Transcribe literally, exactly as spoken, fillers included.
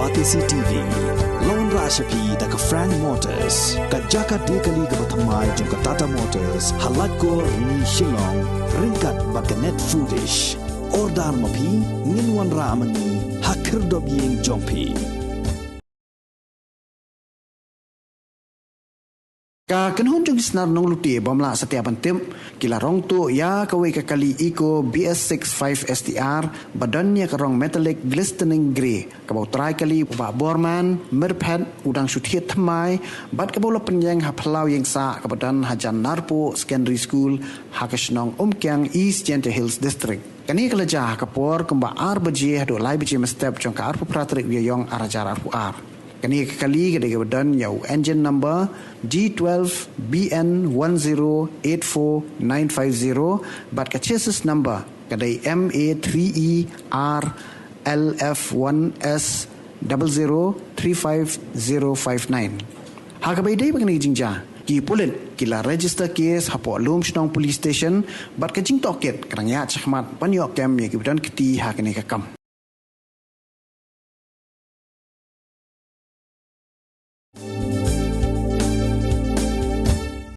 Batesi T V. Lawan rah sha phi da ka Frank Motors, ka jaka de kali kaba thymmai jong ka Tata Motors ha Laitkor, Rni, Shillong, ryngkat bad ka Net Foodish. Order ma phi, ngin wanrah ma ngi ha khyrdop ïing jong phi. Ka kynhun jong ki snar nonglute bym lah satia ban tip, ki la rong tuh ïa kawei ka kali Eeco B S six five S T R ba don ïa ka rong metallic glistening grey, kaba u trai kali u Bah Borman Myrphet u dang shu thied thymmai, bad kaba u la pynïeng ha phyllaw ïing sah kaba don hajan Narpuh Secondary School ha ka shnong Umkiang, East Jaintia Hills District. Kane ka la jia ha ka por kumba ar baje haduh lai baje mynstep jong ka arphew phra tarik u Ïaïong ar hajar arphew ar. Kane ka kali ka dei kaba don ïa u engine number D twelve B N one zero eight four nine five zero bad ka chassis number ka dei M A three E R L F one S double zero three five zero five nine. Ha kaba ïadei bad kane ka jingjia, ki pulit ki la register case hapoh Lumshnong Police Station bad ka jingtohkit ka dang ïaid shakhmat ban ïoh kem ïa kiba don kti ha kane ka kam.